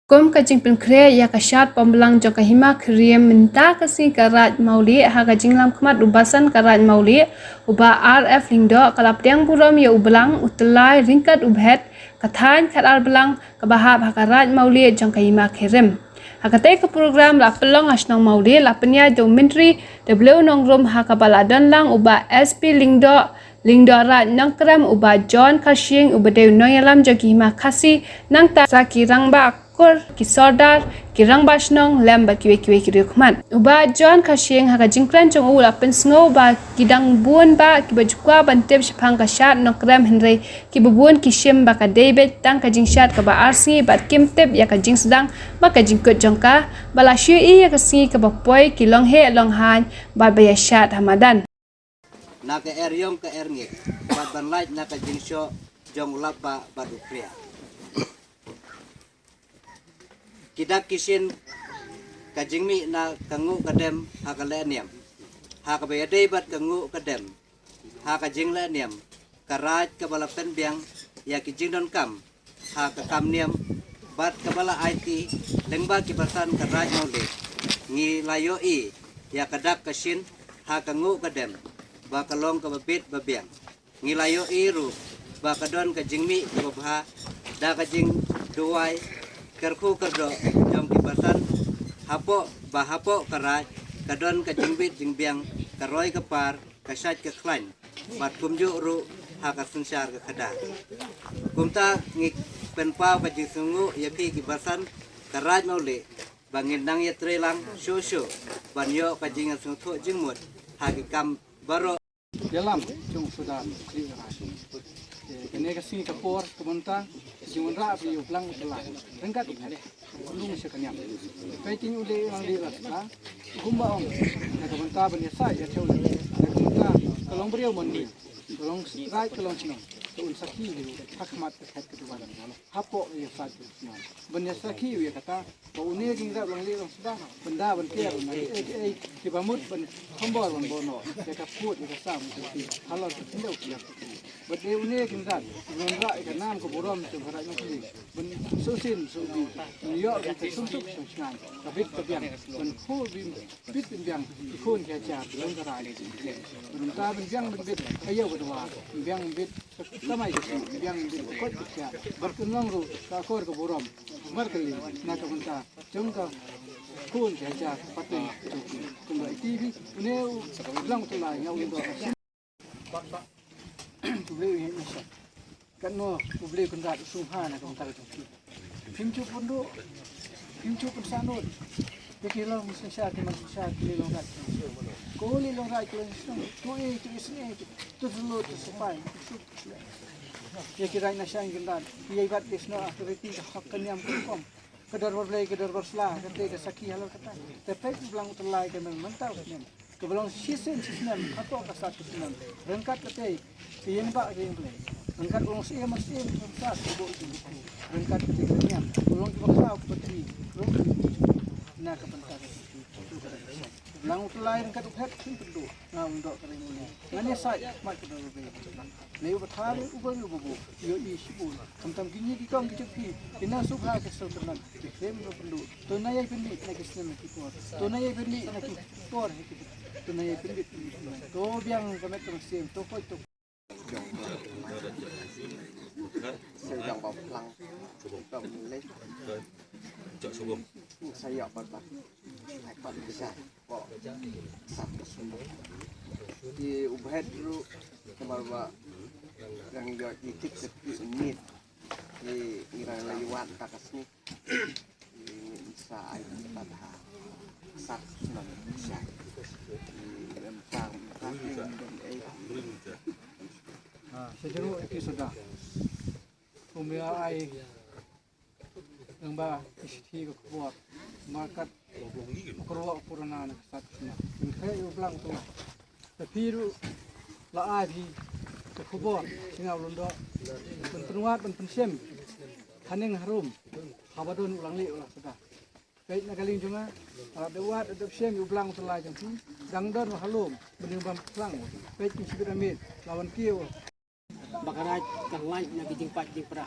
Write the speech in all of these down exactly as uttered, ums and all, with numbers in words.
Kum ka jingpynkhreh ïa ka shad pom blang jong ka Hima Khyrim mynta ka sngi ka Raid Mawlieh, ha ka jingïalam khmat u Basan ka Raid Mawlieh, u Bah R F Lyngdoh, ka la pdiang burom ïa u Blang u Tyllai ryngkat u Bhet, ka thaiñ khatar blang kaba hap ha ka Raid Mawlieh jong ka Hima Khyrim. Ha katei ka program la pynlong ha shnong Mawlieh, la pynïaid da u Myntri W Nongrum, ha kaba la don lang u Bah S P Lyngdoh, Lyngdoh Raid Nongkrem, u Bah John Kharshiing uba dei u nongïalam jong ki Hima Khasi, nangta sa ki rangbah kur, ki sordar, ki rangbah shnong lem bad kiwei kiwei ki riew khmat. U Bah John Kharshiing ha ka jingkren jong u la pynsngew ba ki dang bun bah kiba ju kwah ban tip shaphang ka shad Nongkrem, hynrei kiba bun ki shim ba ka dei beit tang ka jingshad kaba ar sngi bad kim tip ïa ka jingsdang bad ka jingkut jong ka, ba la shu ïohi ïa ka sngi kaba poi ki long heh long haiñ bad ba ïa shad ha madan. Na ka er ïong ka er ngit, bad ban lait na ka jingshoh jong u lapbah bad u phria. Ki dak ki shin ka jingmih na ka nguh ka dem ha ka lehniam, ha kaba ïadei bad ka nguh ka dem ha ka jinglehniam, ka Raid kaba la pynbiang ïa ki jingdonkam ha ka kam niam bad kaba la aiti lyngba ki basan ka Raid Mawlieh, ngi la ïohi ïa ka dak ka shin ha ka nguh ka dem ba ka long kaba bit ba biang. Ngi la ïohi ruh ba ka don ka jingmih kaba bha da ka jingduwai kyrkhu kyrdoh jong ki basan, hapoh ba hapoh ka Raid ka don ka jingbit jingbiang, ka roi ka par, ka shait ka khlaiñ bad kumjuh ruh ha ka synshar ka khadar. Kumta ngi pynpaw ka jingsngewnguh ïa phi ki basan ka Raid Mawlieh ba ngin nang ïatrei lang shuh shuh ban ïoh ka jingsngewthuh jingmut ha ki kam baroh. Ïalam jong u Sordar Sri Raid. Kane ka sngi ka por ka mynta ka jingwanrah ba ïa u Blang u Tyllai ryngkat u Bhet, u lung sha ka niam. Ka ïing u leh lang leh la sla. Kumba ong, na ka bynta ban ïasaid ïathew leh, na ka bynta ka long briew mon briew, ka long raid ka long shnong, ka un sakhi ïa u ha khmat ka khet ka duwan, hapoh ïasaid ka shnong. Ban ïasakhi ïa kata ba une Kynrad u lang leh lang sla, ban da ban ker na kiei kiei kiba mut ban thombor ban bor noh ïa ka pud ïa ka sam ka pi halor ka khyndew ka ïap. Bad dei une Kynrad u wanrah ïa ka nam ka burom jong ka Raid Mawlieh ban sngewsih sngewbha, ban ïoh ïa ka sumsuk sngewsih, ka bit ka biang, ban phur bit bit ban biang ki khun ki hajar jong ka Raid. Ban ta ban biang ban bit aïu ka dawa, ban biang ban bit ka kamai ka shi, ban biang ban bit ka koit ka khiah, bad kan long ruh ka akor ka burom markylliang na ka bynta jong ka khun ki hajar pateng jong ki. Kumba ïa phi une u Blang u Tyllai nga ong ïa u Blei u ïeit nongshun. Katno u Blei u Kynrad u sngewbha na ka bynta ka jong phi. Phim ju pynduh, phim ju pynsangnud. Ïa ki long synshar ki man synshar, ki leh long raid ki long shnong. Ko leh long raid ki long shnong. To ei to isynei, to syllut to sipai. Ïa ki raid na shang Kynrad, ïa i bat ki shnong authority ka hok ka niam ka rukom. Ka dorbar Blei, ka dorbar sla, kata ka sakhi halor kata. Te peit u Blang u Tyllai ka meng mynta u snem, kaba long shisien shisnem hapoh ka sat ka snem. Ryngkat kata ka ïing bah ka ïing Blei, ryngkat u long syiem syiem ka sat ka buh ka buh, ryngkat kata ka niam u long kiba khlaw kiba tri, long kiba na ka bynta ka sakhi. Blang u Tyllai ryngkat u Bhet, shin pynduh. Nga ong doh ka ring u lei. Nga ne sai mat ka dor be. Lei u bathar u bari u babu. Ïohi shibun. Khamtam kine ki kong ki jong phi, ki nang suk ha ka sel ka nam. Ki khlem ruh pynduh. To na ïai pynmih na ki snem na ki por. To na ïai pynmih na ki por ha ki. To na ïai pynmih na ki por. To biang ka met ka mynsiem. To koit to. Sel jong ba plang. Kam lei. Sa ïa pat ba. Ai pat bisa. Ko. Sa. Ki u Bhet ruh. Kamar ba. Yang yo itik ke ti mit. Ki ngi rang la ïuan ta ka sngi. Ki ngi sa ai ta ha. Sa. Sa. Ki em sa. Ka ki em ei. Ha, sa jeru ki suda. Kumba ai. Nang ba ki shithi ka khubor markat, ka ruah ka purana na ka sat ka sna. Ngi khreh ïa u Blang u Tyllai. Te phi ruh la ai phi ka khubor sha nga u Lyngdoh ban pynwad ban pynshem ha ning harum haba don u lang lieh u lang sdang. Peit na ka liang jong nga, la dep wad dep shem ïa u Blang u Tyllai jong phi, dang don ha lum ban ïa u Blang u Tyllai. Peit ki shibit amit la wan kiew. Ba ka raid ka lait na ki jingpait jingpra.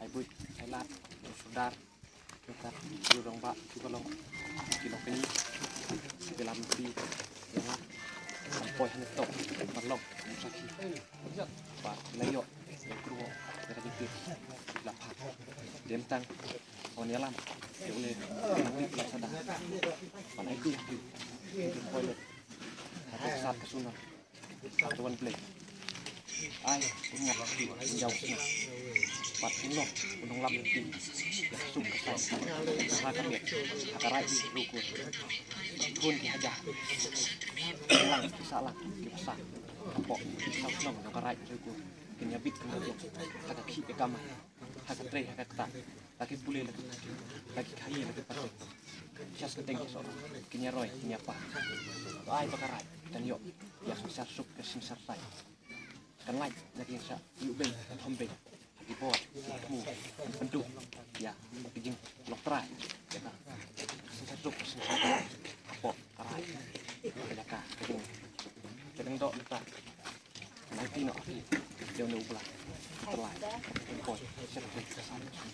Ai buit, ai lad, ai sordar, jong ka, ki rangbah, ki ba long, ki long kane, ki ba lam pi, ïa nga, ban poi hangto, ban long, ban sakhi. Ba la ïoh, ïa u kyrwoh, ïa ka jingkit, la phah. Dem tang, ban ïalam, ïa une, ïa une, ïa sada. Ban ai ti, ïa ki, ïa ki poi le. Haduh sat ka suna. Ka wan Blei. Ai, u ngat u jaw sna. Bad u nong, u nong lam lynti. Ïa ka suk ka sai. Ha ka miet. Ha ka rai di rukur. Thun ki hajar. Lang ki sa lang ki basa. Hapoh ki sa shnong jong ka rai di rukur. Kin ïa bit kin ïa bit. Ha ka khih ïa ka mai. Ha ka trei ha ka kta. La ki pule la ki, la ki khaïi la ki pase. Sha ka teng ki soh. Kin ïa roi, kin ïa pa. To ai ba ka rai. Kan ïoh. Ïa synsar suk, ïa synsar sai. Kan lait, la ki sa, ïoh beiñ, kan thom beiñ. Ha ki bor, ki thmu, kan pynduh. Ïa, ki jing, lok trai. Ïa ka. Synsar suk, synsar sai. Hapoh, ka rai. Ïa ka, ka jing. Ka jing dok, ka. Nai ti noh, ki. Jong ne u bla. Ka lai. Ka poi, synsar suk, synsar sai.